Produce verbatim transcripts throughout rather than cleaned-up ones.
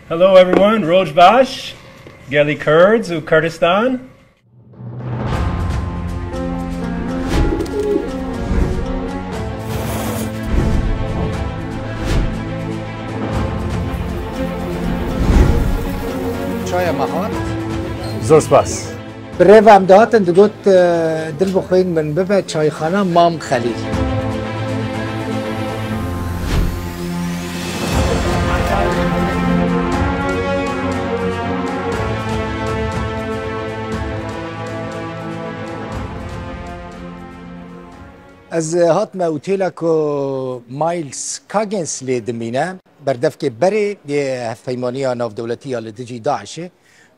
Hello everyone, Roj Baş, gelî Kurds û Kurdistan. Çaya me hat. Zor spas. Bi rêve em dihatin digot, e, dil bi xwên min bibe çayxana Mam Xelîl. Ez hatime otêla ku Miles Coggins lê dimîne, berdevkê berê yê hevpeymaniya navdewletî ya li dijî DAIŞê.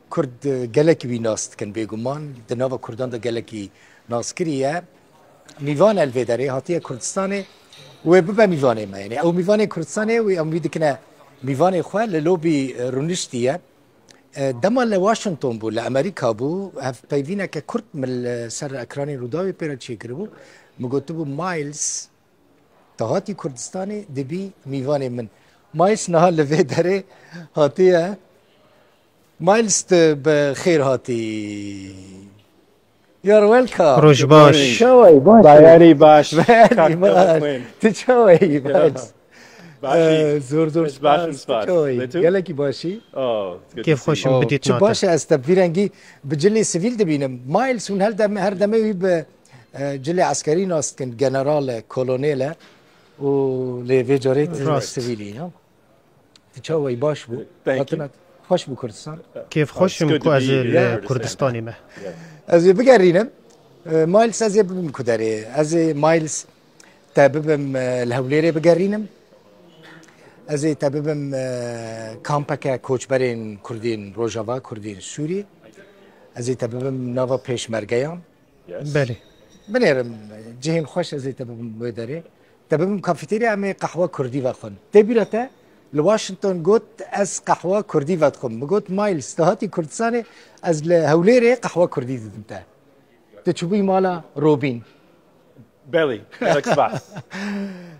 Kurd, e, gelekî wî nas dikin bêguman. Di nava Kurdan de gelekî naskirî ye. Mîvan e li vê derê, hatiye Kurdistanê. Wê bibe mîvanê me. Yanî ew mîvanê Kurdistanê, wê em wî dikine mîvanê xwe. Li lobî, e, rûniştî ye. E, dema li Washington bû, li Amerîka bû, hevpeyvîneke kurt min li ser ekranên Rûdawê pê re çêkiribû. Min gotibû, Miles, tu hatî Kurdistanê, dibî mîvanê min. Miles niha li vê derê hatiye. Miles, tu bi xêr hatî. You're welcome. Roj baş. Çawa yî, baş yî? Bayarî baş. Bayarî baş. Tu çawa yî, baş? Baş yî. Ee, zor zor. Ez baş im, spas. Çawa yî? Lê tu? Gelekî baş î. Oh, it's good to see you. Kêf xweş im, bidît nate. Çi baş e, ez te bi vî rengî bi cilê sivîl dibînim. Miles hûn her dem-, her demê wî bi, e, cilê eskerî nas dikin, general e, kolonel e. Û lê vê carê tu sivîl î, ya. Tu çawa yî, baş bû? Thank you. Hatina xweş bû Kurdistan. Kêf xweş im ku ez li Kurdistanê me. Ez ê bigerînim. E, Miles, ez ê bibim ku derê. Ez ê Miles te bibim, e, li Hewlêrê bigerînim. Ez ê te bibim, e, kampeke koçberên Kurdên Rojava, Kurdên Sûrî. Ez ê te bibim nava pêşmergeyan. Belê. Binêrim, cihên xweş ez ê te bibim wê derê. Te bibim kafeterya, em ê qehwa kurdî vexwin. Tê bîra te, li Washington got, ez qehwa kurdî vedixwim. Min got, Miles, tu hatî Kurdistanê, ez li Hewlêrê qehwa kurdî didim te. Tu çûbûyî mala Robîn. Belê, gelek spas.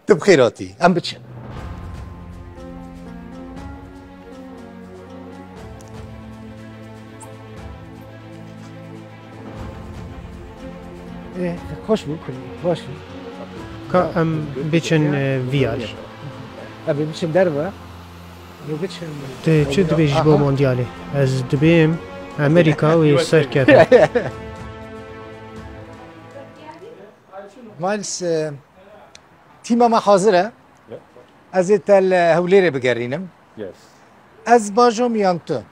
Tu bi xêr hatî. Em biçin. Ê, xweş bû, baş bû. Ka em biçin, e, V R. Em biçin derve. Em biçin. Tu çi dibêjî ji bo Mondyalê? Ez dibêm Amerîka wê serkeve. Miles, e, tîma me hazir e. Yep. Ez ê te li Hewlêrê bigerînim. Yes. Ez bajom yan tu?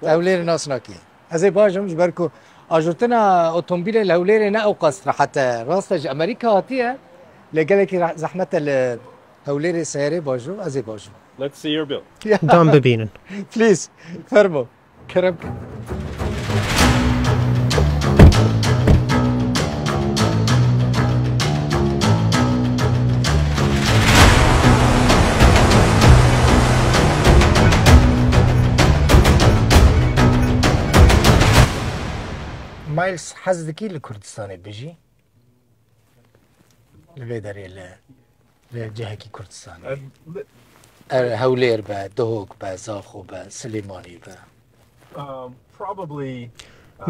Hewlêrê nas nakî. Ez ê bajom, ji ber ku ajotina otomobîlê li Hewlêrê ne ew qas rehet e. Rast e, ji Amerîka hatiye. Lê gelekî re-, zehmet e li Hewlêrê seyarê bajo, ez ê bajom. Let's see your bill. Ya. Dan bibînin. Please, fermo. Kerem ke. Miles, hez dikî li Kurdistanê bijî? Li vê derê li, li cihekî Kurdistanê. Er Hewlêr be, Duhok be, Zaxo be, Silêmanî be.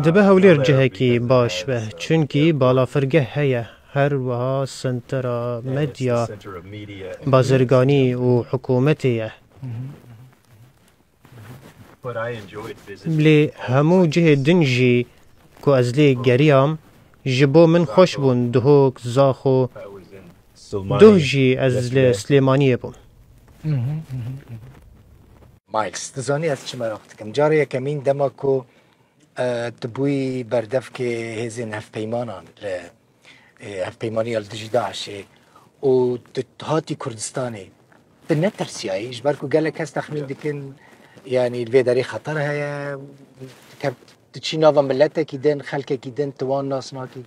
Dibe Hewlêr cihekî baş be, çunkî balafirgeh heye, her wiha sentera medya, bazirganî û hikûmetê ye. Lê hemû cihê din jî ku ez lê geriyam, ji bo min xweş bûn. Duhok, Zaxo, duh jî ez li Silêmaniyê bûm. Miles, dizanî ez çi meraq dikim? Carê yekemîn dema ku, e, tu bûyî berdevkê hêzên hevpeymanan li, e, hevpeymaniya li dijî DAIŞê û tu hatî Kurdistanê, tu netirsiyayî? Ji ber ku gelek kes texmîn dikin, yanî li vê derê xeter heye, tu çî nava miletekî din, xelkekî din, tu wan nas nakî.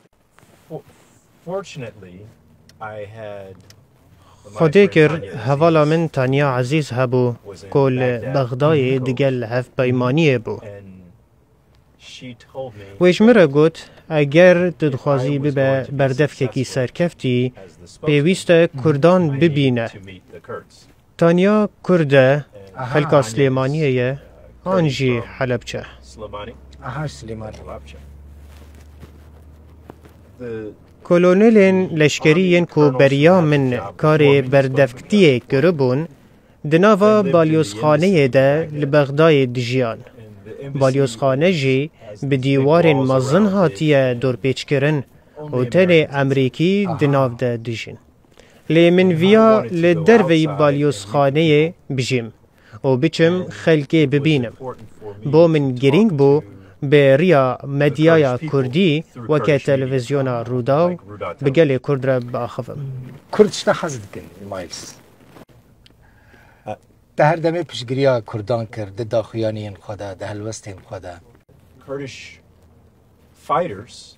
Xwedê kir, hevala min Tanya Ezîz hebû, ku li Bexdayê digel hevpeymaniyê bû. Wê ji min re got, eger tu dixwazî bibe berdevkekî serkeftî, pêwîst e Kurdan bibîne. Tanya Kurd e, xelka Silêmaniyê ye. an jî Helebçe. Aha, Silêmanî. Kolonelên leşkerî yên ku beriya min karê berdevkitiyê kiribûn, di nava balyozxaneyê de li Bexdayê dijiyan. Balyozxane jî bi dîwarên mezin hatiye dorpêçkirin û tenê Emerîkî di nav de dijîn. Lê min viya li derveyî balyozxaneyê bijîm û biçim xelkê bibînim. Bo min girîng bû bi riya medyaya kurdî weke televîzyona Rûdaw bi gelê kurd re biaxivim. Kurd tişta hez dikin, Miles. Te her demê piştgiriya kurdan kir, di daxuyaniyên xwe de, di helwestên xwe de. Kurdish fighters,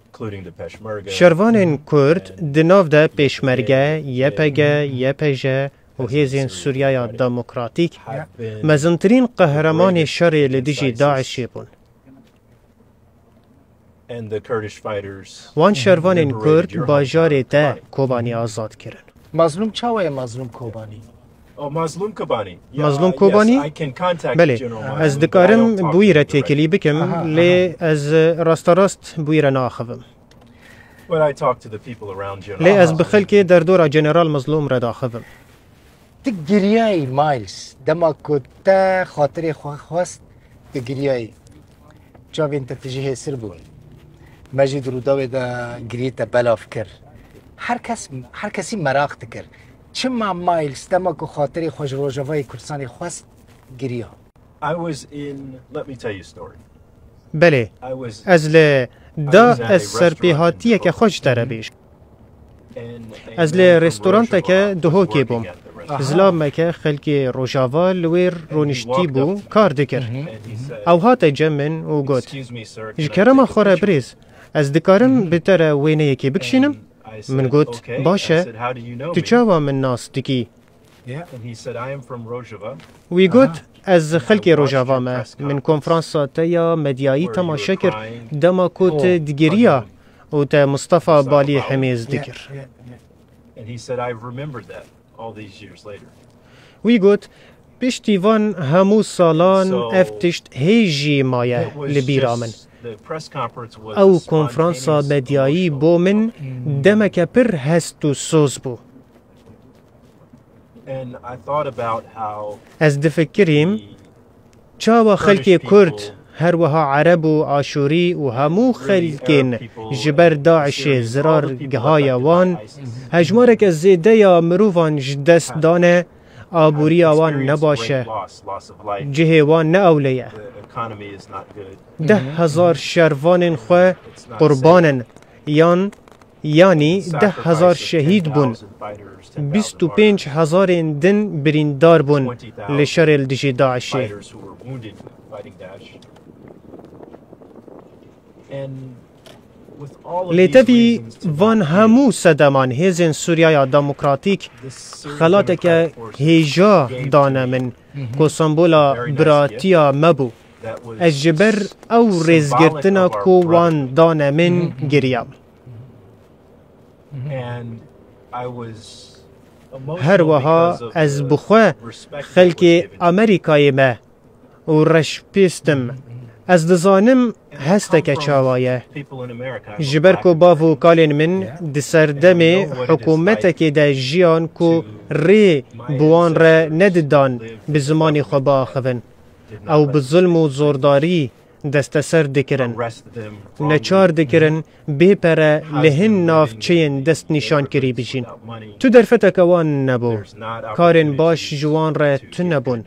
including the Peshmerga, Şervanên Kurd, di nav de Pêşmerge, Y P G, Y P J û Hêzên Sûriyaya Demokratîk, mezintirîn qehremanê şerê li dijî DAIŞê bûn. And the Kurdish fighters Wan şervanên Kurd bajarê te Kobanî azad kirin. Mazlûm çawa ye Mazlûm Kobanî? Oh, Mazlûm Kobanî. Yeah, Mazlûm yes, Kobanî? I can contact Belê, General Mazlûm, ez but I dikarim don't talk bi wî to re him têkilî bikim, aha, lê aha, ez, e, rasterast bi wî re naaxivim. But I talk to the people around General Lê ez bi Mazlûm. Xelkê derdora General Mazlûm re daxivim. Tu giriyayî, Miles, dema ku te xatirê xwe xwest, tu giriyayî. Çavên te tijî hêsir bûn. Me jî di Rûdawê de giriyê te belav kir. Her kes, her kesî meraq dikir. Çima Miles dema ku xatirê xwe ji Rojavayê Kurdistanê xwest, giriya? I was in, let me tell you a story. Belê, I was, ez li I da was at a ez restaurant serpêhatiyeke in xwe ji te re Duhok. Bêjim. Ez li restoranteke Duhokê bûm. Zilameke xelkê Rojava li wêr roniştî bû, kar dikir. Ew hate cem min û got, "Ji kerema xwe re birêz, ez dikarim bi te re wêneyekê bikişînim?" Min got, "Baş e, tu çawa min nas dikî?" Wî got, "Ez xelkê Rojava me. Min konferansa te ya medyayî temaşe kir, dema ku tu digiriya û te Mustafa Balî hemêz dikir." Wî got, "Piştî van hemû salan ev tişt hê jî maye li bîra min. Ew konferansa medyayî bo min demeke pir hest û soz bû." Ez difikirîm, çawa xelkê Kurd, her wiha Ereb û Aşûrî û hemû xelkên ji ber DAIŞê zirar gihaye wan, hejmareke zêde ya mirovan ji dest dane, aboriya wan ne baş e, cihê wan ne ewle ye. Deh hezar şervanên xwe qurban in, yan Yanî deh hezar şehîd bûn, bîst û pênc hezarên din birîndar bûn li şerê li dijî DAIŞê. Lê tevî van hemû sedeman hêzên Sûriyaya Demokratîk xelateke hêja dane min, ku sembola biratiya me bû. Ez ji ber ew rêzgirtina ku wan dane min giriyam. Her wiha ez bi xwe xelkê Amerîkayê me û reşpêst im. Ez dizanim hesteke çawa ye. Ji ber ku bav û kalên min di serdemê hikûmetekê de jiyan ku rê bi wan re nedidan bi zimanê xwe biaxivin. Ew bi zulm û zordarî desteser dikirin. Neçar dikirin bê pere li hin navçeyên destnîşankirî bijîn. Tu derfeteke wan nebû. Karên baş ji wan re tune bûn.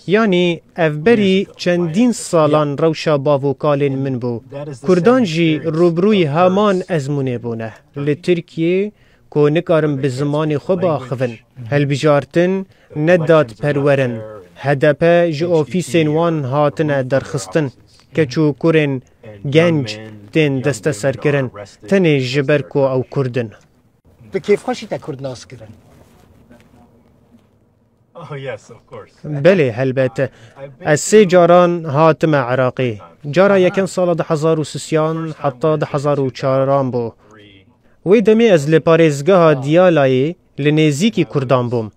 Yanî ev berî çendîn salan rewşa bav û kalên min bû. Kurdan jî rûbirûyî heman ezmûnê bûne. Li Tirkiyê ku nikarin bi zimanê xwe biaxivin. Hilbijartin, nedadperwer in. H D P ji ofîsên wan hatine derxistin. Keç û kurên genc tên desteserkirin, tenê ji ber ku ew Kurd in. Bi kêfxweşî te Kurd nas kirin. Oh, yes, of course. Belê, helbet. Ez sê caran hatime Iraqê. Cara yekem sala du hezar û sêzdehan heta du hezar û çaran bû. Wê demê ez li parêzgeha Diyalayê li nêzîkî Kurdan bûm.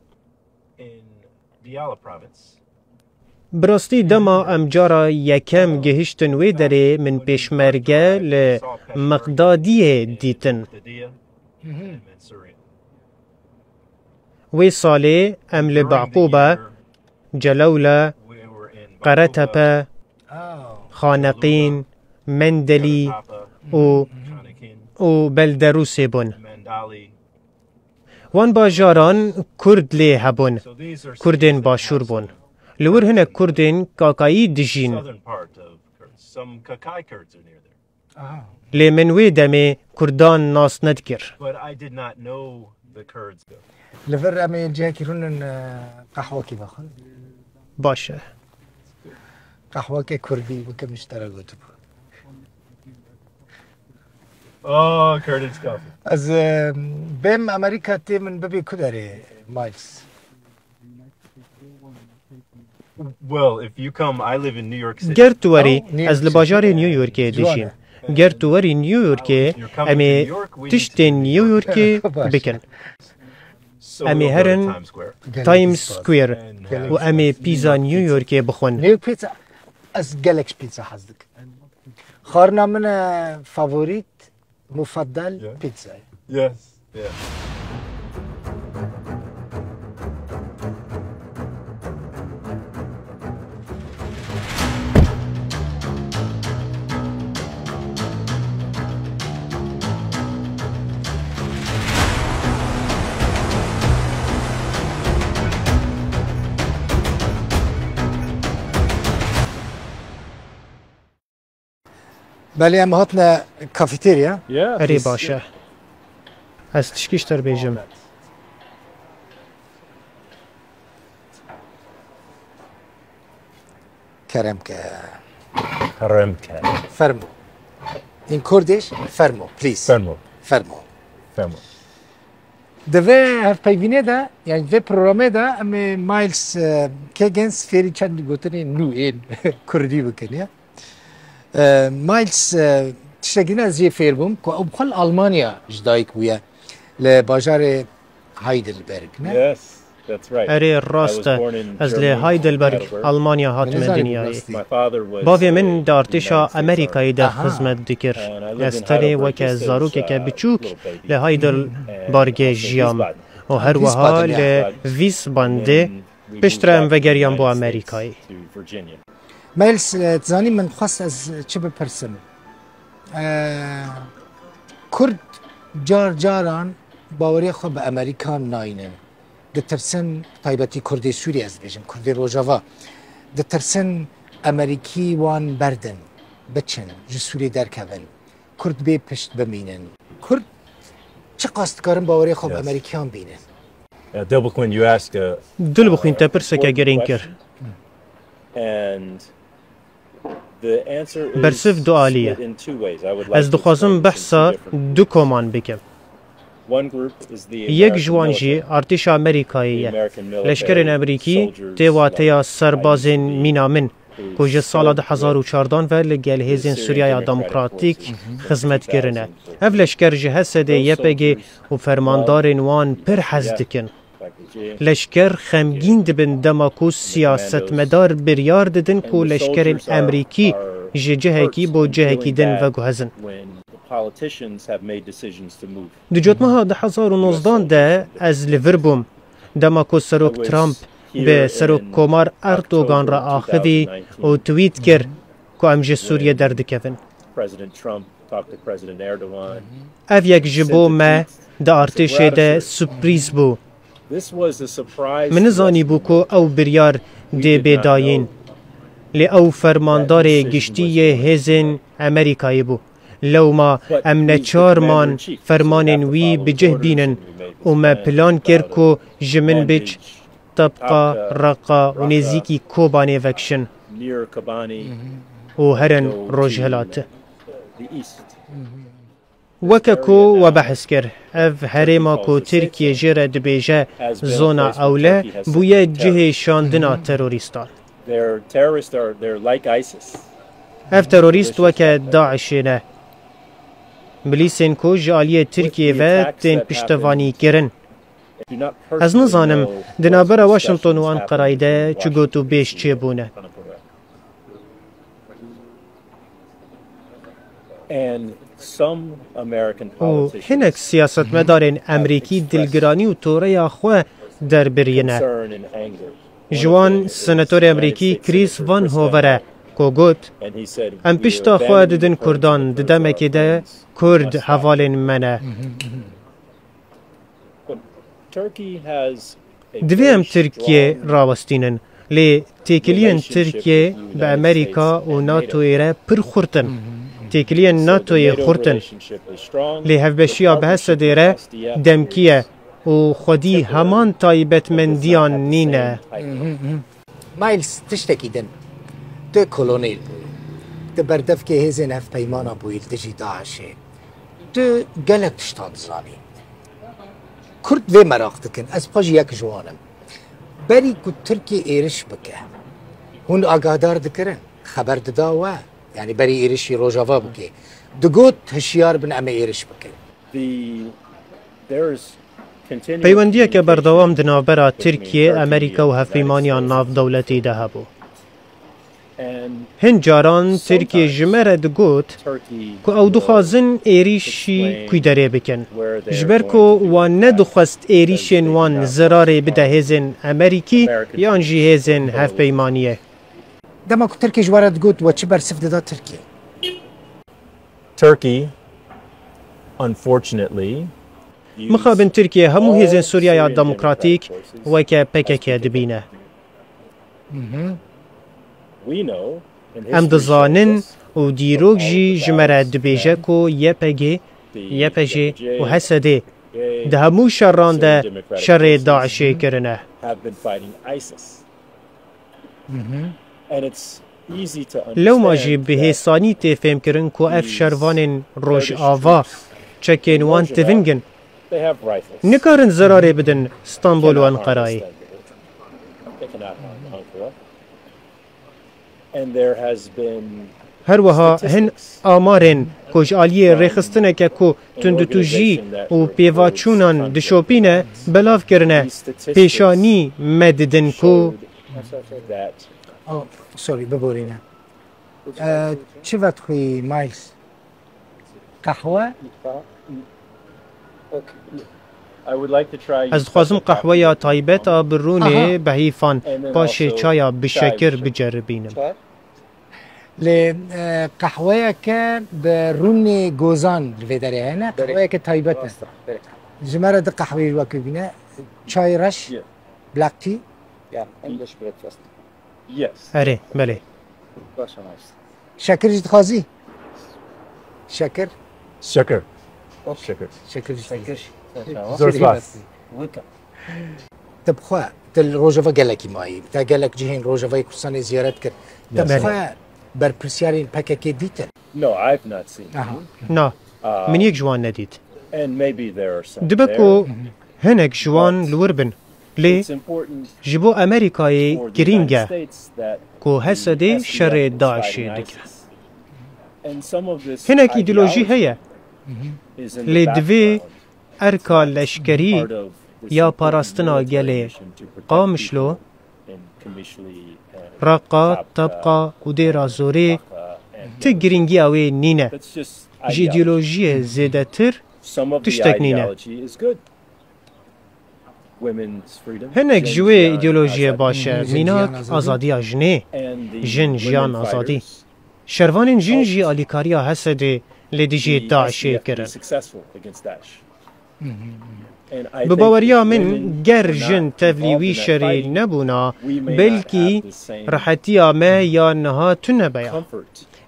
Bi rastî dema em cara yekem gihiştin wê derê, min pêşmerge li Miqdadiyê dîtin. Wê salê em li Baqûbe, Celewle, Qeretepe, Xaneqîn, Mendelî û, û Belderûsê bûn. Wan bajaran Kurd lê hebûn. Kurdên başûr bûn. Li wir hinek Kurdên Kakayî dijîn. Lê min wê demê Kurdan nas nedikir. Li vir em ê cihekî rûnin, e, qehwekî vexwin. Baş e. Qehweke Kurdî weke min ji te re gotibû. Oh, Kurdish coffee. Ez, e, bêm Amerîka tê min bibê ku derê, Miles? Ger tu werî, ez li bajarê New Yorkê dijîm. Ger tu werî New Yorkê, em ê tiştên New Yorkê bikin. Em ê herin Times Square û em ê pîza New Yorkê bixwin. New York pizza, ez gelek ji pizza hez dikim. Xwarina min e favorît, mufaddel pizza ye. Yes. Yeah. Belê em hatine kafeterya. Erê baş e. Ez tişkî ji te re bêjim. Kerem ke. Kerem ke. Fermo. In Kurdish, fermo, please. Fermo. Fermo. Fermo. Di vê hevpeyvînê de, yani vê programê de em ê Miles e, Kegens fêrî çend gotinên nû ên Kurdî bikin ya. E, Miles, e, tiştekî ne ez jê fêr bûm ku ew bi xwe li Almanya ji dayik bûye. Li bajarê Heidelberg, ne? Yes, that's right. Erê rast e. Ez li Heidelberg, Almanya hatime dinyayê. Bavê min di artêşa Amerîkayê de xizmet dikir. Ez tenê weke zarokeke biçûk li Heidelbergê jiyam û her wiha li Wiesbaden de piştre em vegeriyan bo Amerîkayê. Miles, e, dizanî min xwest ez çi bipirsim? E, Kurd car caran baweriya xwe bi Amerîka naynin. Ditirsin, taybetî Kurdê Sûriyê ez dibêjim, Kurdê Rojava, ditirsin Amerîkî wan berdin, biçin, ji Sûriyê derkevin. Kurd bê pişt bimînin. Kurd çiqas dikarin baweriya xwe bi Amerîkiyan bînin? Dilbixwîn, te pirseke girîng kir. Bersiv du alî ye. Ez dixwazim behsa du koman bikim. Yek ji wan jî artêşa Amerîkayê ye. Leşkerên Amerîkî tê wateya serbazên mîna min. Ku ji sala du hezar û çardan ve li gel Hêzên Sûriyaya Demokratîk xizmet kirine. Ev leşker ji H S D, Y P G û fermandarên wan pir hez dikin. Leşker xemgîn dibin dema ku siyasetmedar biryar didin ku leşkerên Emerîkî ji cihekî bo cihekî din veguhezin. Di cotmeha du hezar û nozdan de ez li vir bûm. Dema ku Serok Trump bi Serok Komar Erdogan re axivî û twît kir ku em ji Sûriyê derdikevin. Ev yek ji bo me di artêşê de surprîz bû. Min nizanîbû ku ew biryar dê bê dayîn. Lê ew fermandarê giştî yê hêzên Amerîkayê bû. Lewma em neçar man fermanên wî bi cih bînin û me plan kir ku ji min biç Tebqa, Reqa û nêzîkî Kobanê vekişin û herin rojhilat. Weke ku we behs kir, ev herêma ku Tirkiye jê re dibêje zona ewle bûye cihê şandina terorîstan. Ev terorîst weke DAIŞê ne. Milîsên ku ji aliyê Tirkiyê ve tên piştevanî kirin. Ez nizanim di navbera Washington û Enqerayê de çi got û bêj çêbûne. Û hinek siyasetmedarên Emerîkî dilgiranî û toreya xwe derbirîne. Ji wan senatorê Emerîkî Chris Van Hover e, ku got, "Em pişta xwe didin Kurdan, di demekê de Kurd hevalên me ne." Divê em Tirkiye rawestînin, lê têkiliyên Tirkiye bi Amerîka û NATOyê re pir xurt in. Têkiliyên NATOyê xurt in, lê hevbeşiya bi Hesedê re demkî ye û xwedî heman taybetmendiyan nîne. Miles, tiştekî din. Tu kolonêl bûyî. Tu berdevkê hêzên hevpeymana bûyî li dijî DAIŞê. Tu gelek tiştan dizanî. Kurd vê meraq dikin. Ez xwe jî yek ji wan im. Berî ku Tirkiye êriş bike, hûn agahdar dikirin. Xeber dida we. Yanî berî êrişî Rojava bike. Digot, hişyar bin, em ê êriş bikin. Peywendiyeke berdewam di navbera Tirkiye, Amerîka û hevpeymaniya navdewletî de hebû. Hin caran Tirkiye ji me re digot ku ew dixwazin êrîşî Kuyderê bikin, ji ber ku wan nedixwest êrîşên wan zerarê bide hêzên Amerîkî yan jî hêzên hevpeymaniyê. Dema ku Tirkiye ji we re digot, we çi bersiv dida Tirkiye? Turkey, unfortunately, Mixabin Tirkiye hemû hêzên Sûriyaya Demokratîk weke P K K dibîne. Em dizanin û dîrok jî ji me re dibêje ku Y P G, Y P J û H S D di hemû şeran de şerê DAIŞê kirine. Lewma jî bi hêsanî tê fêmkirin ku ev şervanên Rojava çekên wan tiving in. Nikarin zerarê bidin Stenbol û Enqerayê. Her wiha hin amarên ku ji aliyê rêxistineke ku tundûtûjî û pêvaçûnan dişopîne, belav kirine, pêşanî me didin ku Oh, sorry, biborîne. E, çi vedixwî, Miles? Qehwe? Ez dixwazim qehweya taybet a bi rûnê behîfan, paşê çaya bi şekir biceribînim. Lê, e, qehweyeke bi rûnê gozan li vê derê hene, qehweyeke taybet e. Ji me re di qehweyê ji we bîne. Çay reş, black tea. Erê, belê. Şekir jî dixwazî? Şekir? Şekir. Şekir. Şekir jî. Zor spas. Te bi xwe, te li Rojava gelekî mayî. Te gelek cihên Rojavayê Kurdistanê ziyaret kir. Te bi xwe berpirsiyarên P K K dîtin? Na, min yek ji wan nedît. Dibe ku hinek ji wan li wir bin. Lê ji bo Amerîkayê girîng e ku H S D şerê DAIŞê dike. Hinek îdeolojî heye, lê divê erka leşkerî ya parastina gelê Qamişlo, Reqa, Tebqa û Dêra Zorê ti girîngiya wê nîne. Ji îdeolojiyê zêdetir tiştek nîne. Hinek ji wê îdeolojiyê baş e, mînak azadiya jinê, jin, jiyan, azadî. Şervanên jin jî alîkariya H S D'ê li dijî DAIŞê kirin. Bi baweriya min, ger jin tevlî wî şerî nebûna, belkî rehetiya me ya niha tune be ya.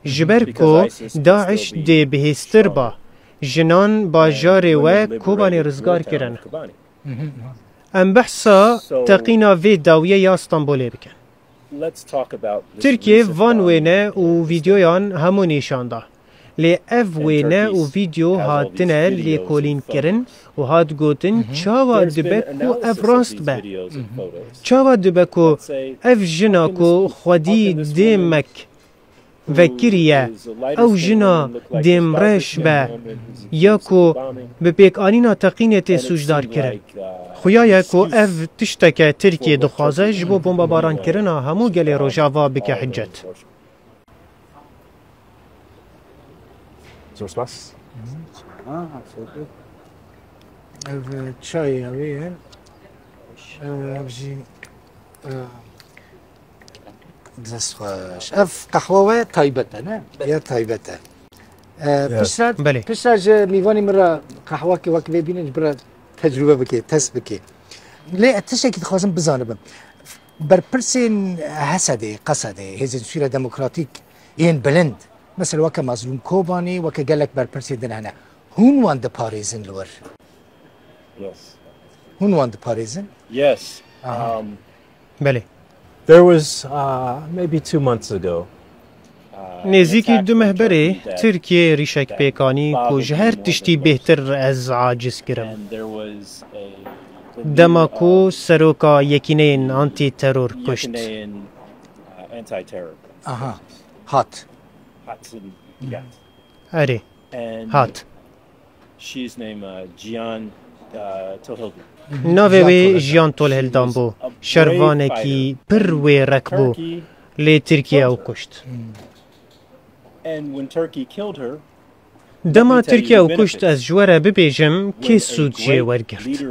Ji ber ku DAIŞ dê bihêztir ba, jinan bajarê we Kobanê rizgar kirin. Em behsa teqîna vê dawiyê ya Stenbolê bikin. Tirkiye van wêne û vîdeoyan hemû nîşan da. Lê ev wêne û vîdeo hatine lêkolînkirin û hat gotin, çawa dibe ku ev rast be? Çawa dibe ku ev jina ku xwedî dê mek vekiriye. Ew jina dêmreş be ya ku bi pêkanîna teqînê tê sûcdar kirin. Xuya ye ku ev tişteke Tirkiye dixwaze ji bo bombebaran kirina hemû gelê Rojava bike hicet. Ev çayê ew ê, ev jî, e, dest xweş. Ev qehwe we taybet e, ne? Ya taybet e. E, piştre, Belê. Piştre ji mîvanî min re qehwekê wek vê bînin, ji bira tecrube bike, test bike. Lê ez tiştekî dixwazim bizanibim. Berpirsên Hesedê, Qesedê, Hêzên Sûriya Demokratîk yên bilind, mesela weke Mazlûm Kobanî, weke gelek berpirsên din hene. Hûn wan diparêzin li wir? Yes. Hûn wan diparêzin? Yes. Aha. Um, Belê. There was, uh, maybe two months ago, uh, an Nêzîkî attack du from meh berê Turkey that Tirkiye rîşek pêk anî ku ji her tiştî bêhtir ez aciz kirim. And there was a, the Dema ku seroka yekîneyên antî-teror kuşt. Yekîneyên, uh, anti-terror. Aha. Hat. Hat in, yeah. Erê. And Hat. She's named, uh, Jiyan, uh, Tohildan. Navê wê Jiyan Tolhildan bû. Şervanekî pir wêrek bû. Lê Tirkiye ew kuşt. And when Turkey killed her, Dema Tirkiye ew kuşt, ez ji we re bibêjim, kê sûd jê wergirt?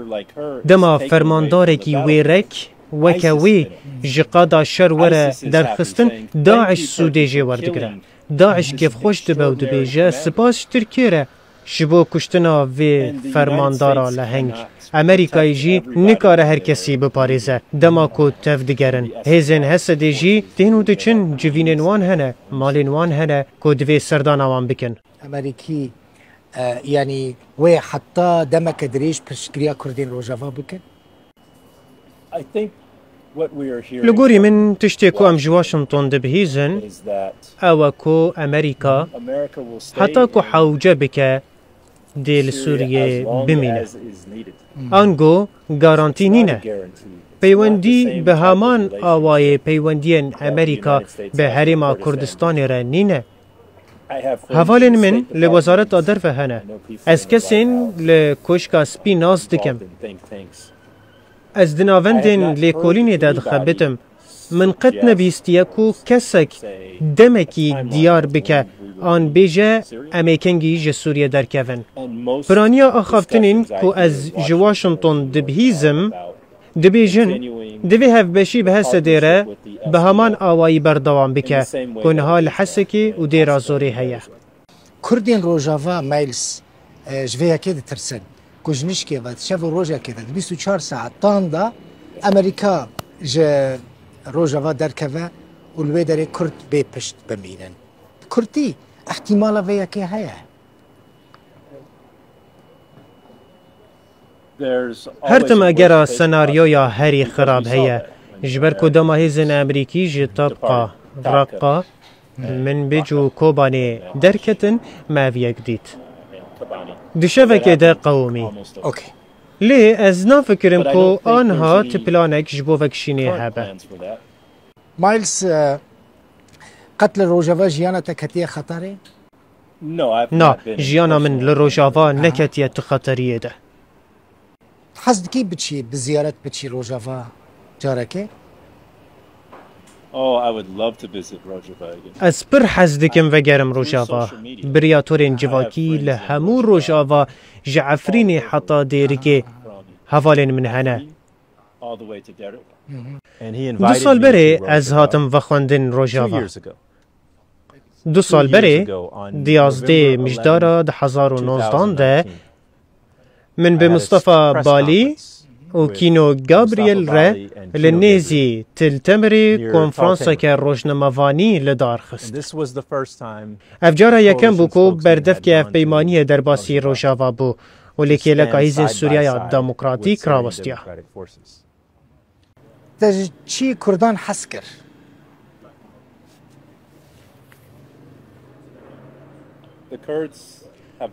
Dema fermandarekî wêrek weke wê ji qada şer were derxistin, DAIŞ sûdê jê werdigire. DAIŞ kêfxweş dibe û dibêje, spas ji Tirkiye re ji bo kuştina vê fermandara leheng. Amerîkayê jî nikare her kesî biparêze. Dema ku tev digerin, hêzên Hesedê jî tên û diçin, civînên wan hene, malên wan hene ku divê serdana wan bikin. Amerîkî, e, yanî wê heta demeke dirêj piştgiriya Kurdên Rojava bikin? Li gorî min, tiştê ku em ji Washington dibihîzin, ew e ku Amerîka, heta ku hewce bike, dê li Sûriyê bimîne. Ango garantî nîne. Peywendî bi heman awayê peywendiyên Amerîka bi Herêma Kurdistanê re nîne. Hevalên min li Wezareta Derve hene. Ez kesên li Koşka Spî nas dikim. Ez di navendên lêkolînê de dixebitim. Min qet nebihîstiye ku kesek demekî diyar bike an bêje, em ê kengî ji Sûriye derkevin. Piraniya axaftinên ku ez ji Washington dibihîzim, dibêjin, divê hevbeşî bi Hesedê re bi heman awayî berdewam bike ku niha li Hesekê û Dêra Zorê heye. Kurdên Rojava, Miles, e, ji vê yekê ditirsin ku ji nişkê ve di şev û rojekê de di bîst û çar saetan de Amerîka ji Rojava derkeve û li wê derê Kurd bê pişt bimînin. Bi kurtî, îhtîmala vê yekê heye. Her tim egera senaryoya herî xirab heye, ji ber ku dema hêzên Amerîkî ji Tabqa, Raqqa, Minbic û Kobanê derketin, me ev yek dît. Di şevekê de qewimî. Lê ez nafikirim ku anha ti planek ji bo vekişînê hebe. Miles, e, qet li Rojava jiyana te ketiye xeterê? Na, jiyana min li Rojava neketiye tu xeteriyê de. Hez dikî biçî, bi ziyaret biçî Rojava carekê? Oh, I would love to visit Rojava again. Ez pir hez dikim vegerim Rojava. Bi riya torên civakî li hemû Rojava, ji Efrînê heta Dêrikê, hevalên min hene. Du sal berê ez hatim vexwendin Rojava. Du sal berê, di yazdê Mijdara du hezar û nozdan de, min bi Mustafa Balî û Kîno Gabriel re li nêzî Til Temirê konferanseke rojnamevanî li dar xist. Ev cara yekem bû ku berdevkê hevpeymaniyê derbasî Rojava bû û li kêleka Hêzên Sûriyeya Demokratîk rawestiya. Te ji çi Kurdan hez kir?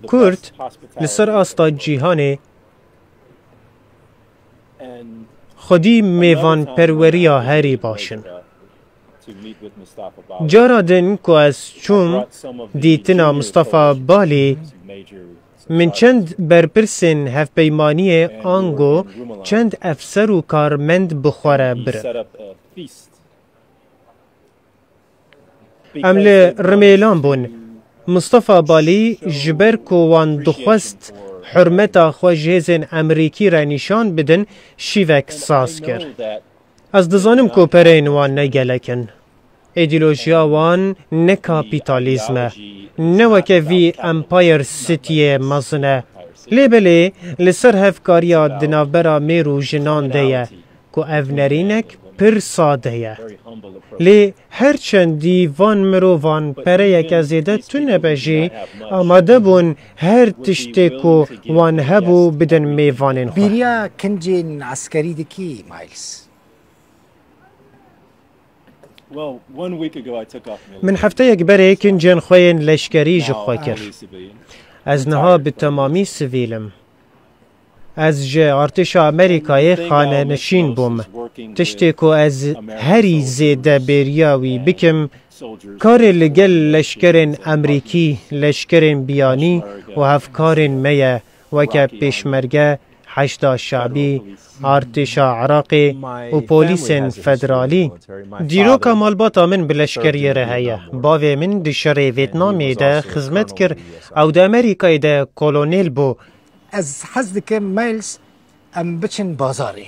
Kurd li ser asta cîhanê xwedî mêvanperweriya herî baş in. Cara din ku ez çûm dîtina Mustafa Balî, min çend berpirsên hevpeymaniyê ango çend efser û karmend bi xwe re birin. Em li Rimêlan bûn. Mustafa Balî ji ber ku wan dixwest hurmeta xwe ji hêzên Emerîkî re nîşan bidin, şîvek saz kir. Ez dizanim ku pereyên wan ne gelek in. Îdeolojiya wan ne kapîtalîzm e, ne weke vî Empire Cityê mezin e. Lê belê li ser hevkariya di navbera mêr û jinan de ye, ku ev nerînek pir sade ye. Lê her çendî van mirovan pereyeke zêde tune be jî, amade bûn her tiştê ku wan hebû bidin mêvanên xwe. Bîriya kincên eskerî dikî, Miles? Min hefteyek berê kincên xwe yên leşkerî ji xwe kir. Ez niha bi temamî sivîl im. Ez ji artêşa Amerîkayê xanenişîn bûm. Tiştê ku ez herî zêde bêriya wî bikim, karê li gel leşkerên Emerîkî, leşkerên biyanî û hevkarên me ye, weke pêşmerge, Heşda Şabî, artêşa Iraqê û polîsên federalî. Dîroka malbata min bi leşkeriyê re heye. Bavê min di şerê Vêtnamê de xizmet kir, ew di Amerîkayê de kolonêl bû. Ez hez dikim, Miles, em biçin bazarê.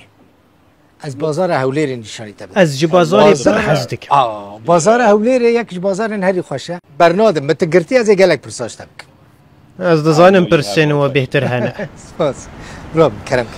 Ez bazara Hewlêrê nîşanî te bidim. Ez ji bazarê pir hez dikim. Aa, bazara Hewlêrê yek ji bazarên herî xweş e. Bernadim, min tu girtî, ez ê gelek pirsa ji te bikim. Ez dizanim pirsên we bêhtir hene. Spas. Bira min, kerem ke.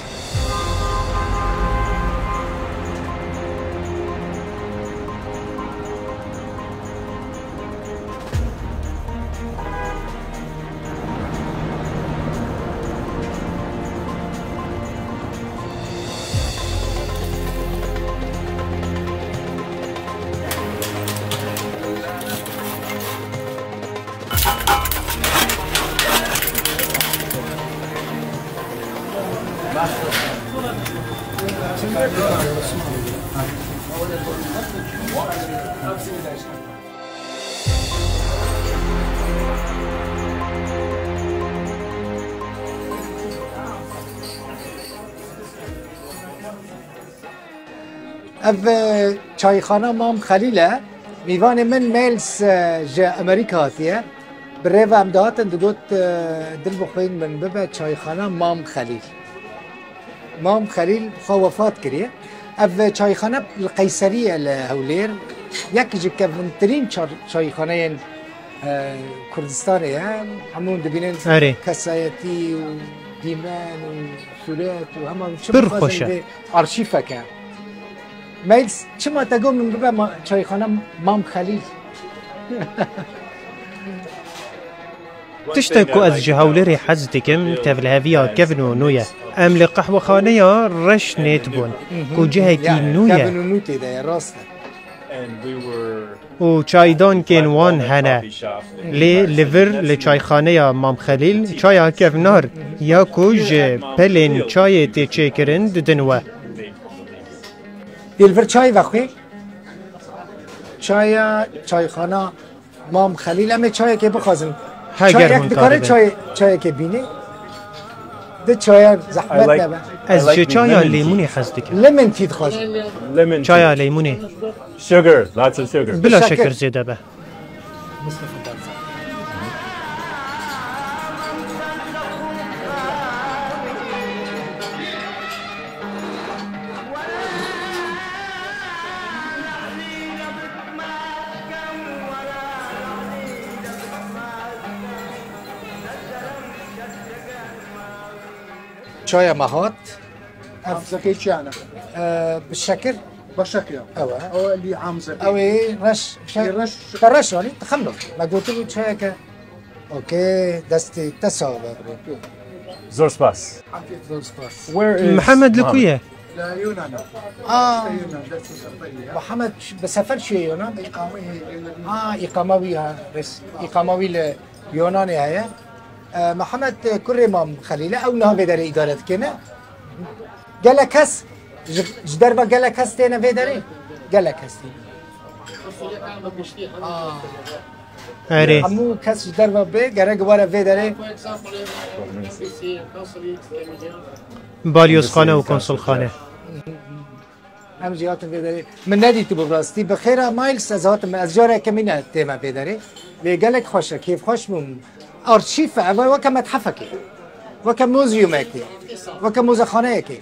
Ev, e, çayxana Mam Xelîl e. Mîvanê min Miles, e, ji Amerîka hatiye. Bi rê ve em dihatin digot, e, dil bi xwe min bibe çayxana Mam Xelîl. Mam Xelîl xwe wefat kiriye. Ev çayxane li Qeyserî ye li Hewlêr. Yek ji kevntirîn çar-, çayxaneyên, e, Kurdistanê ye. Hemû dibînin Erê. Kesayetî û dîmen û sûret û hema çi Pir bixwazin xweş e. Vê arşîfeke. Miles, çima te got min bibe ma-, çayxane Mam Xelîl? Tiştek ku ez ji Hewlêrê hez dikim, tevliheviya kevn û nû ye. Em li qehwexaneya Reş Nêt bûn, ku cihekî Ya, nû ye. Kevn û nû tê de ye, rast e. Û çaydankên wan hene. Lê li vir li çayxaneya Mam Xelîl çaya kevnar ya ku ji pelên çayê tê çêkirin didin we. Dê li vir çayê vexwê. Çaya, çayxana Mam Xelîl, em ê çayekê bixwazin. Heger Çayek hûn dikare karibin. Çay, çayekê bînê. Di çaya zehmet I like, nebe. I Ez like ji the çaya lemon tea. Lêmûnê hez dikim. Lemon tea dixwazin. Lemon Çaya tea. Lêmûnê. Sugar, lots of sugar. Bila Şeker. Şeker zêde be. Çaya me hat. Ev Hamzekê çi yani? E, bi şekir. Başak ya. Ew e. O li Hamzekê. Ew ê reş, Ê reş. Te reş anî, dixemlo. Me gotibû çayeke. Okey, destê te sax be. Zor spas. Zor spas. Where is Mihemed li ku Mohammed? Ye? La Yunan. Aa, Yunan, destê seferiye. Mihemed bi sefer çûye Yunan? İkameyi Yunan. Aa, îqama wî ha, res. Îqama wî li Yunanê heye. E, Mihemed, e, kurê Mam Xelîl e, ew niha vê derê îdare dike ne? Gelek kes, ji, ji derve gelek kes têne vê derê? Gelek kes têne. Erê. Hemû kes ji derve bê gerek were vê derê. Balyozxane û konsulxane. Em jî hatin vê derê. Min nedîtibû bi rastî. Bi xêra Miles ez hatim. Ez cara yekemîn e tême vê derê. Lê gelek xweş e, kêfxweş bûm. Arşîf e, ev e weke methefekê. Weke muzyumekê. Weke muzexaneyekê.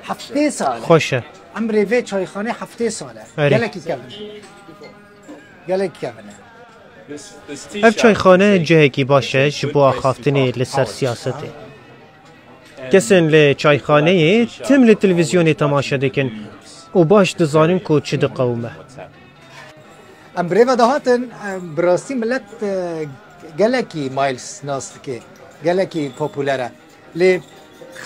Heftê sal e. Xweş e. Emrê vê çayxanê heftê sal e. Erê. Gelekî kevin e. Gelekî kevin e. Ev çayxane cihekî baş e ji bo axaftinê li ser siyasetê. Kesên li çayxaneyê tim li televîzyonê temaşe dikin û baş dizanin ku çi diqewime. Em bi rê ve dihatin, em bi rastî milet, e, gelekî Miles nas dike, gelekî popûler e. Lê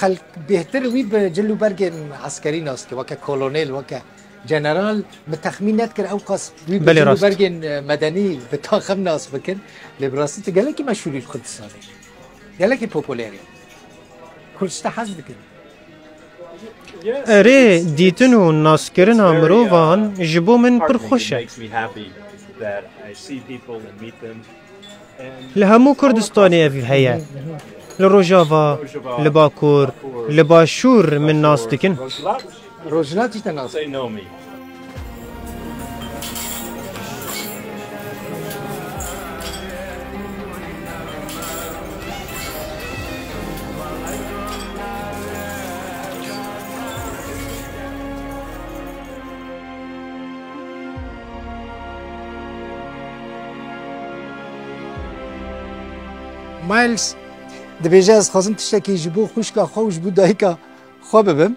xelk bêhtir wî bi cil û bergên eskerî nas dike, weke kolonêl, weke general. Min texmîn nedikir ew qas wî bi Belê cil û rast. bergên, e, medenî bi taxim nas bikin. Lê bi rastî tu gelekî meşhûr î li Kurdistanê. Gelekî popûler î. Kurd ji te hez dikin. Erê, dîtin û naskirina mirovan ji bo min pir xweş e. Li hemû Kurdistanê ev heye. Li Rojava, li Bakur, li Başûr min nas dikin. Rojhilat jî te nas dikin. Miles dibêje, ez xwazim tiştekî ji bo xwişka xwe û ji bo dayika xwe bibim.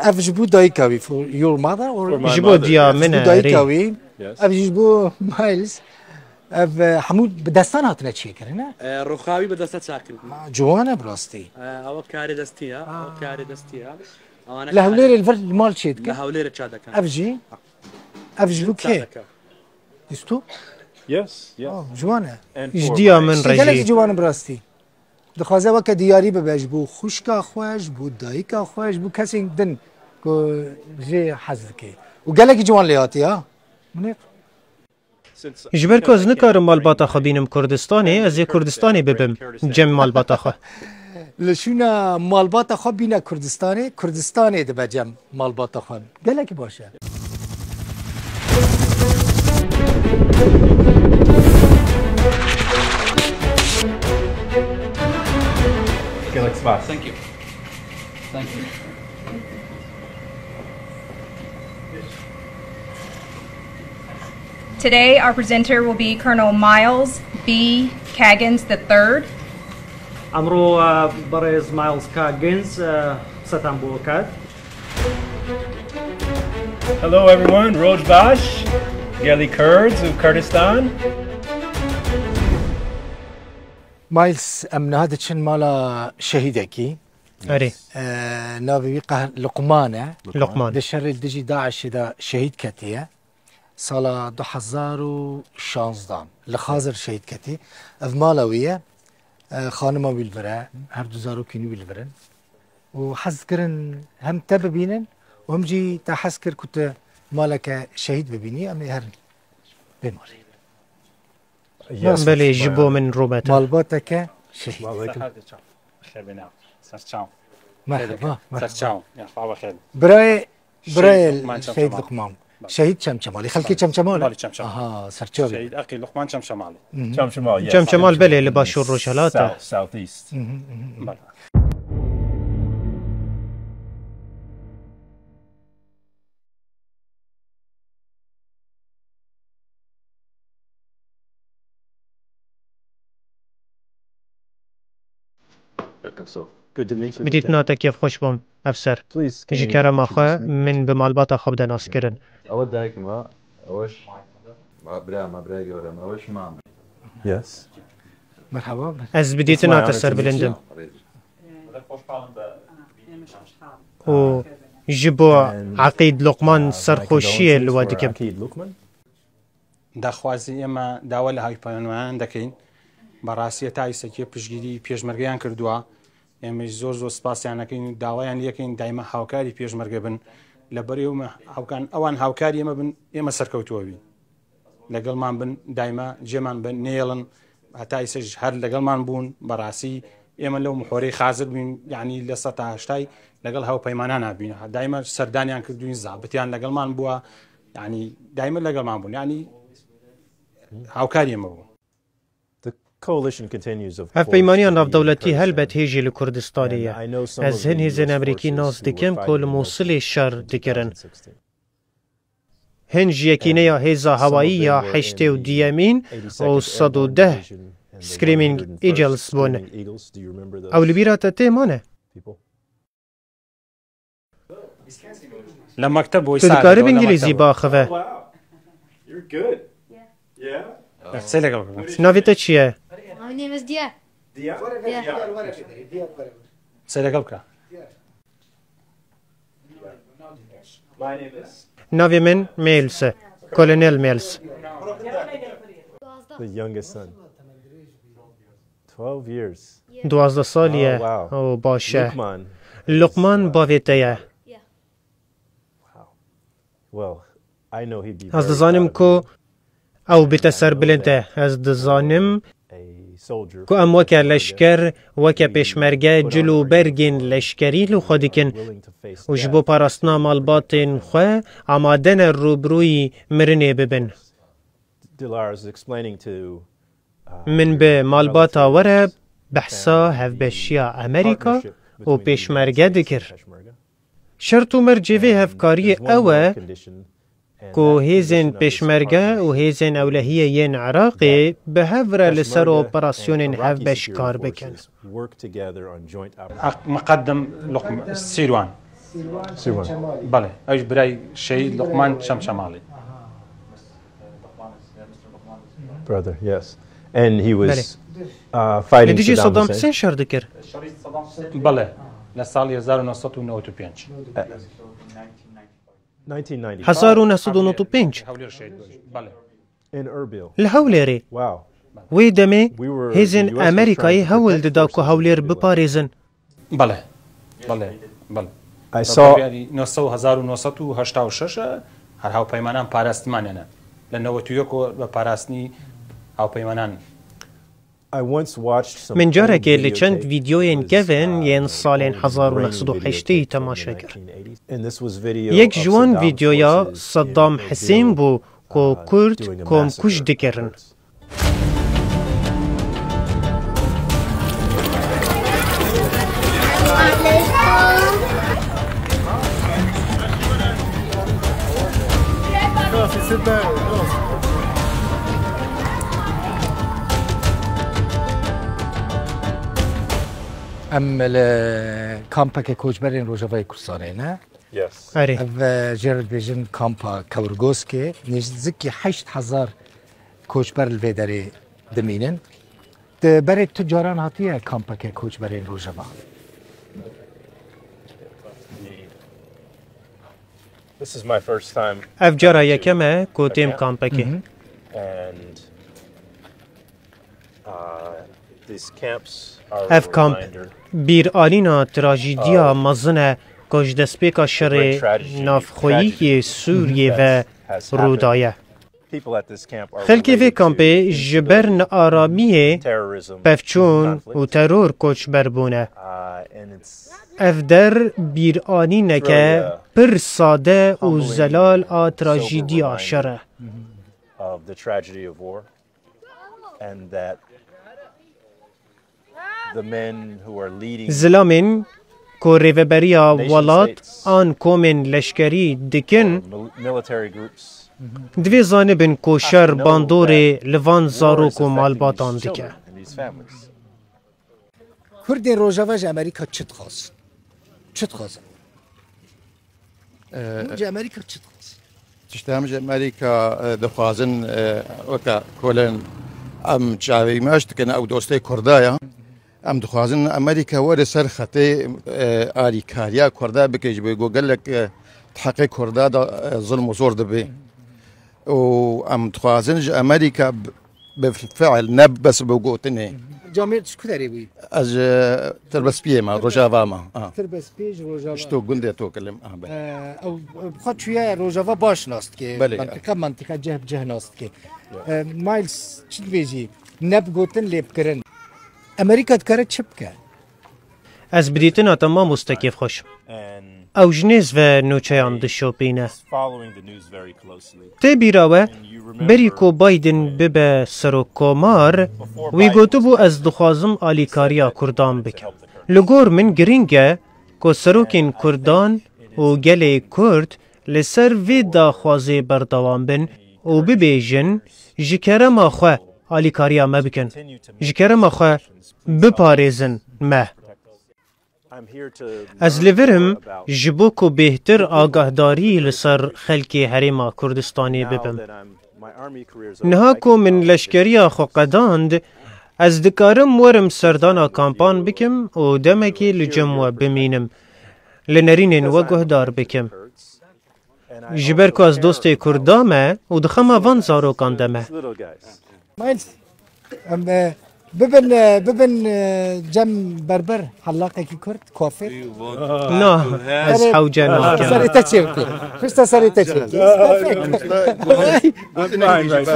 Ev ji bo dayika wî, for your mother or? Ji bo diya min e, dayika wî. Ev jî ji bo Miles. Ev, e, hemû bi destan hatine çêkirin, e? E, rûxa wî bi desta çakirin. Ma, ciwan e bi rastî. E, ew karê destî ye, ew karê destî ye. Li Hewlêrê li vir li mal çêdikin? Li Hewlêrê çêdikin. Ev jî? Ev ji bo kê? Bîst û? Yes, yes. Oh, ciwan e. Ji diya min re jî. Gelek ciwan e bi rastî. Dixwaze weke diyarî bibe ji bo xwişka xwe, ji bo dayika xwe, ji bo kesên din ku jê hez dike. Û gelekî ciwan lê hatiye, ha? Min ê Ji ber ku ez nikarim malbata xwe bînim Kurdistanê, ez ê Kurdistanê bibim cem malbata xwe. Li şûna malbata xwe bîne Kurdistanê, Kurdistanê dibe cem malbata xwe. Gelekî baş e. Gelek spas. Thank you. Thank you. Today, our presenter will be Colonel Miles B. Caggins the third. ئەمڕۆ، ئە، بەڕێز مایلز کاگنز، ئە، قسەتان بۆ کات. Hello everyone, Roj Bash, Gelî Kurds of Kurdistan. Miles, em niha diçin mala şehîdekî. Erê. Ee, navê wî Qeh-, Luqman e. Luqman. Di şerê li dijî DAIŞê de şehîd ketiye. Sala du hezar û şanzdan li Xazir şehîd ketî. Ev mala wî ye. Ee, xanima wî li vir e. Her du zarokên wî li vir in. Û hez kirin hem te bibînin û hem jî te hez kir ku tu maleke şehîd bibînî. Em ê herin vê malê. Belê, ji bo min rûmet e. Malbateke şehîd. Xêr bîne. Serçaw. Merhaba, merhaba. Serçaw. Ya, xwe xêr. Birayê, birayê Şehîd Luqman Çemçemal. Şehîd Luqman. Şehîd Çemçemalî. Xelkê Çemçemal? Balî Çemçemal. Aha, serçavî. Şehîd Eqî Luqman Çemçemalî. Mhm. Çemçemal, yes. Çemçemal, belê, li başûr rojhilat e. South, southeast. Mhm, mhm, mhm. Belê. Bi dîtina te kêfxweş bûm, efser. Ji kerema xwe min bi malbata xwe bide naskirin. Ew dayik me, ew ji ma bira me, bira gewre me, ew ji ma me. Yes. Merhaba. Ez bi dîtina te serbilind im. û ji bo Eqîd Luqman serxweşiyê li we dikim. Daxwazî ئێمە داوا لە هاوپەیمانان دەکەین، بەڕاستی هەتا ئیسەکیە پشتگیری پێشمەرگەیان کردووە، ئێمەش زۆر زۆر سپاسیان دەکەین و داوایان لێکەین دایمە هاوکاری پێشمەرگە بن لەبەری ئەومە هاوکان، ئەوان هاوکاری ئێمە بن، ئێمە سەرکەوتووە بین. لەگەڵمان بن، دایمە جێمان بن، نێڵن، هەتا ئیسەش هەر لەگەڵمان بوون. بەڕاستی ئێمە لەو محۆرەی خازر بووین، یعنی لە سەد تا هەشتای لەگەڵ هاوپەیمانان بووین. دایمە سەردانیان کردوین، زابتیان لەگەڵمان بووە، یعنی دایمە لەگەڵمان بوون، یعنی هاوکاری ئێمە بوو. Ev peymaniya navdewletî helbet hêjî li Kurdistanê ye. Ez hin hêzên Amerîkî nas dikim ku li Mûsilê şer dikirin. Hin ji yekîneya hêza hewayî ya heştê û duyemîn û sed û deh Screaming Eagles bûn. Ew li bîra te tê mane? لە مەکتەب بۆی Tu dikarî bi îngilîzî biaxive. Qsey لەگەڵ بکە. Navê te çi ye? My name is Dia. Dia? Yeah. Qsey لەگەڵ بکە. Navê min Miles e. Kolonel Miles. The youngest son. Twelve years. Duwazdeh salî ye. Oh, wow. Oh, baş e. Luqman. Luqman bavê te ye. Yeah. Wow. Well, I know he'd be very proud of you. Ez dizanim ku ew bite serbilind e. Ez dizanim ku em weke leşker, weke pêşmerge cil û bergên leşkerî li xwe dikin û ji bo parastina malbatên xwe amade ne rûbirûyî mirinê bibin. Min bi malbata we re behsa hevbeşiya Amerîka û pêşmerge dikir. Şert û mercê vê hevkariyê ew e ku hêzên pêşmerge û hêzên ewlehiyê yên Iraqê bi hev re li ser operasyonên hevbeş kar bikin. Ak-, مقدم لقم-، سیروان. سیروان. بەڵێ، ئەویش برای شەهید لوقمان چەمچەماڵی. Brother, yes. And he was, Belê. Uh, fighting Li dijî Saddam Hussein. Saddam Hussein şer dikir. بەڵێ، لە ساڵی هەزار و نۆ سەد و نەوەد و پێنج. Nineteen ninety-five. Hezar û neh sed û nod û pênc. هەولێر شەهید بوو. بەڵێ. In Erbil. Li Hewlêrê. Wow. Wê demê hêzên Amerîkayê hewl dida ku Hewlêr biparêzin. بەڵێ، بەڵێ، بەڵێ. I saw. نۆ سەد، هەزار و نۆ سەد و هەشتا و شەش، هەر هاوپەیمانان پاراستمانیانە. لە نەوەد و یەک بە پاراستنی هاوپەیمانان. I once watched some old videotape. Min carekê li çend vîdyoyên kevin yên salên hezar û neh sed û heştê temaşe kir. And this was video of Saddam's forces, you know, doing a massacre. Yek ji wan vîdyoya Saddam Hussein bû ku Kurd komkuj dikirin. Em li kampeke koçberên Rojavayê Kurdistanê ne? Yes. Erê. Ev, e, jê re dibêjin kampa Kewrgoskê. Nêzîkî heşt hezar koçber li vê derê dimînin. Tu berê tu caran hatiye kampeke koçberên Rojava? This is my first time. Ev cara yekem e ku têm kampekê. Mhm. And, uh, these camps are a reminder. Ev kamp bîranîna trajîdiya mezin e ku ji destpêka şerê navxweyî yê Sûriyê ve rû daye. Xelkê vê kampê ji ber nearamiyê, pevçûn û teror koçber bûne. Ev der bîranîneke pir sade û zelal a trajîdiya şer e. Zilamên ku rêveberiya welat an komên leşkerî dikin, divê zanibin ku şer bandorê li van zarok û malbatan dike. Kurdên Rojava ji Amerîka çi dixwazin? Çi dixwazin? Hûn ji Amerîka çi dixwazin? Tişta em ji Amerîka, e, dixwazin, e, weke kolên em çavê îmaş dikin, ew dostê Kurda ye. Em dixwazin Amerîka were ser xetê, e, alîkariya Kurda bike, ji bo ku gelek, e, di heqê Kurda de, e, zilm û zor dibe. Û em dixwazin ji Amerîka bi, bi fiil, ne bes bi gotinê. Camêr, tu ji ku derê bûyî? Ez ji Tirbespiyê me, Rojava me. Ah. Tirbespiyê ji Rojava. Ji to gundê to kilim. Ah, belê. Ew, ew bi xwe çûye Rojava baş nas dike. Belê. Mantiqa, mantiqa ceh bi ceh nas dike. Eh, Miles, çi dibêjî? Ne bi gotin lê bi kirin. Amerîka dikare çi bike? Ez bi dîtina te mamoste kêfxweş im. Ew ji nêz ve nûçeyan dişopîne. Tê bîra we, berî ku Biden bibe serokkomar, wî gotibû, ez dixwazim alîkariya Kurdan bikim. Li gor min girîng e ku serokên Kurdan û gelê Kurd li ser vê daxwazê berdewam bin û bibêjin, ji kerema xwe alîkariya me bikin. Ji kerema xwe biparêzin me. Ez li vir im ji bo ku bêhtir agahdarî li ser xelkê Herêma Kurdistanê bibim. Niha ku min leşkeriya xwe qedand, ez dikarim werim serdana kampan bikim û demekê li cem we bimînim, li nerînên we guhdar bikim. Ji ber ku ez dostê Kurda me û di xema van zarokan de me. Miles, em, e, bibin, e, bibin, e, cem berber, hellaqekî Kurd, kuafêr. Na, ez hewce nakim. Serê te çêbikî. Pişta serê te çêbikî.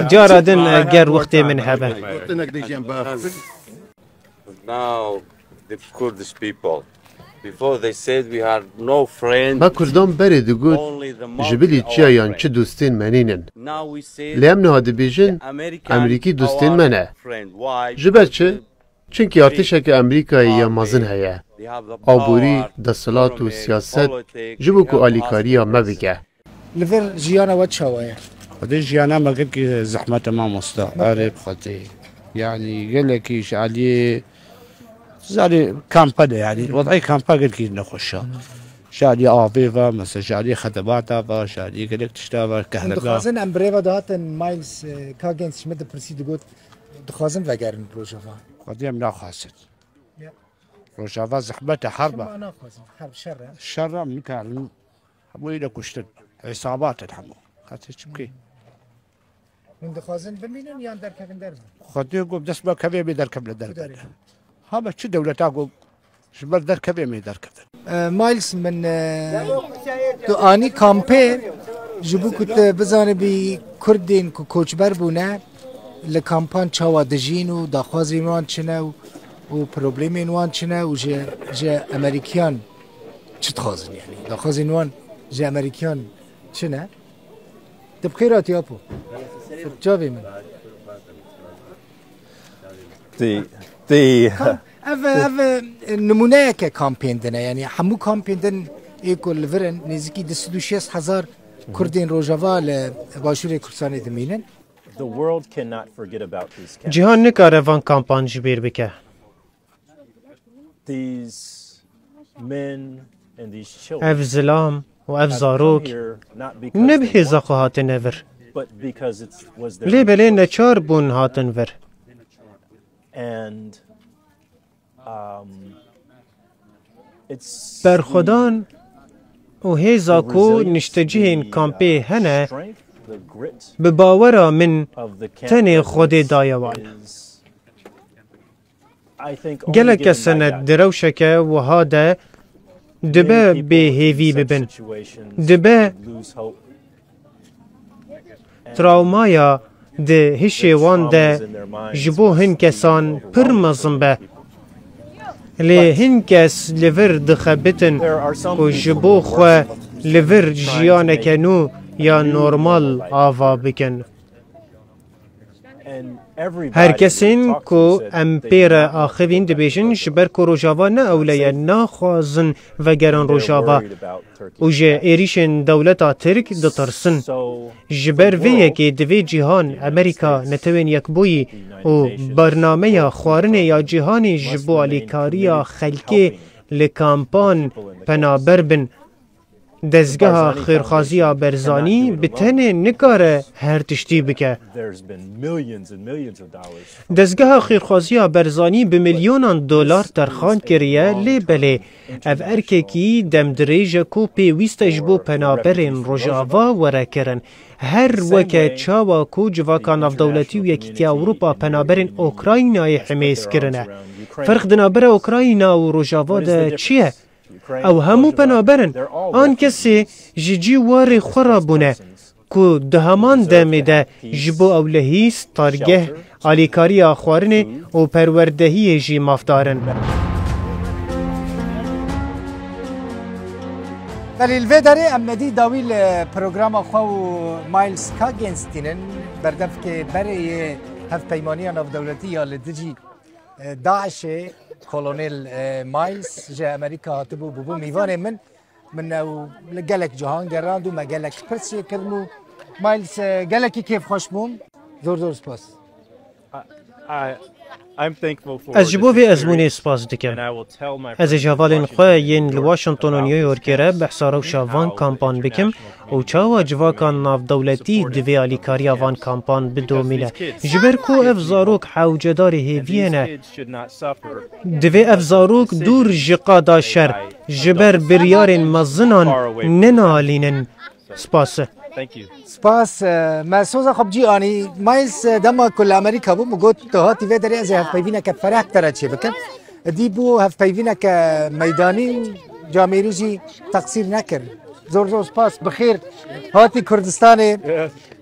Cara din, e, ger wextê min hebe. Now, the Kurdish people. Before they said we had no friend. Me Kurdan berê digot, ji bilî çiya yan çi dostên me nînin. Lê em niha dibêjin, Amerîkî dostên me ne. Ji ber çi? Çimkî artêşeke Amerîkayê ya mezin heye. Aborî, desthilat û siyaset ji bo ku alîkariya me bike. Li vir jiyana we çawa ye? Xwedê jiyana me gelkî zehmet e mamosta. Erê bi Xwedê. Yanî gelekî ji aliyê, ji aliyê kampa de yanî. Wed'ê kampa gelkî nexweş e. Ji aliyê avê ve, mesela ji aliyê xedemata ve, ji aliyê gelek tişta ve, kehreba. Hûn dixwazin em bi rê ve dihatin Miles, e, ka genç ji min dipirsî digot, dixwazin vegerin Rojava. Xwedê em naxwazin. Ya. Rojava zehmet e, herb e. Çima naxwazin? Herb şer e. Şer e, nikarin. Hemû yine kuştin. Îsabat in hemû. Qet çi bikî? Hûn dixwazin bimînin yan derkevin derve? Xwedê ku dest me kevê bê derkevine derve. Derê. Ha me çi dewleta ku ji ber derkevê mê derkevin. E, Miles min, e, tu anî kampê ji bo ku tu bizanibî Kurdên ku koçber bûne li kampan çawa dijîn û daxwazên wan çi ne û, û problemên wan çi ne û ji, ji Amerîkiyan çi dixwazin, yanî daxwazên wan ji Amerîkiyan çi ne? Tu bi xêr hatî apo. Çavê min. Tê, tê. Kam-, ev, ev, e, nimûneyeke kampên din e. Yanî hemû kampên din ê ku li vir in, nêzîkî du sed û şêst hezar Kurdên Rojava li Başûrê Kurdistanê dimînin. The world cannot forget about these camps. Cîhan nikare van kampan ji bîr bike. These men and these children Ev zilam û ev have come zarok here not because ne bi they hêza want xwe to, hatine vir. But because it's, was their Lê belê neçar bûn hatin vir. And, um, it's Berxwedan û hêza ku niştecihên kampê hene, bi bawera min tenê Xwedê daye wan. Gelek kes hene di rewşeke wiha de dibe bêhêvî bibin. Dibe trawmaya di hişê wan de ji bo hin kesan pir mezin be. Lê hin kes li vir dixebitin ku ji bo xwe li vir jiyaneke nû ya normal ava bikin. Her kesên ku em pê re axivîn dibêjin, ji ber ku Rojava ne ewle ye, naxwazin vegerin Rojava û ji êrîşên dewleta Tirk ditirsin. Ji ber vê yekê divê cîhan, Amerîka, Netewên Yekbûyî û bernameya xwarinê ya cîhanê ji bo alîkariya xelkê li kampan penaber bin. Dezgeha Xêrxwaziya Berzanî bi tenê nikare her tiştî bike. Dezgeha Xêrxwaziya Berzanî bi milyonan dolar terxan kiriye, lê belê ev erkekî demdirêj e ku pêwîst e ji bo penaberên Rojava were kirin. Her weke çawa ku civaka navdewletî û Yekîtiya Ewropa penaberên Ukraynayê himêz kirine. Ferq di navbera Ukrayna û Rojava de çi ye? Ew hemû penaber in. An kesê ji cî warê xwe re bûne, ku di heman demê de ji bo ewlehî, stargeh, alîkariya xwarinê û perwerdehiyê jî mafdar in. Belê, li vê derê em nedî dawî li programa xwe û Miles Kagens tînin, berdevkê berê yê Hevpeymaniya Navdewletî ya li dijî e, DAIŞê, Kolonel, e, Miles ji Amerîka hatibû, bûbû mîvanê min. Min ew li gelek cihan gerand û me gelek pirs jê kirin û Miles, e, gelekî kêfxweş bûm. Zor zor spas. I, I, I'm thankful for Ez ji this bo vê ezmûnê experience, spas dikim. And I will tell my Ez ê ji friends in hevalên xwe Washington, yên li New York, Washington û New Yorkê re behsa rewşa van kampan bikim û çawa civaka navdewletî divê alîkariya van kampan bidomîne. Ji ber ku ev zarok hewcedarê hêviyê ne. Divê ev zarok dûr ji qada şer, ji ber biryarên mezinan nenalînin. Spas. Spas, e, me soza xwe bi cî anî. Miles, e, dema ku li Amerîka bû, min got, tu hatî vê derê, ez ê hevpeyvîneke fereh te re çêbikim. Dî bû hevpeyvîneke meydanî û camêrî jî teqsîr nekir. Zor zor spas. Bi xêr hatî Kurdistanê.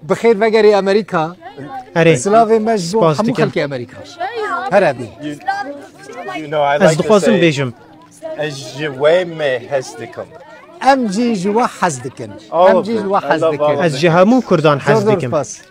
Bi xêr vegerî Amerîka. Erê. Silavê me ji bo Spas hemû dikim. Xelkê Amerîka. Here bî. You know, I Ez like to dixwazim say, bêjim. Ez ji wê me hez dikim. Em jî ji we hez dikin. All Em of jî ji them. We I hez love all dikin. of Ez ji hemû Kurdan Zor hez zor dikim. Spas.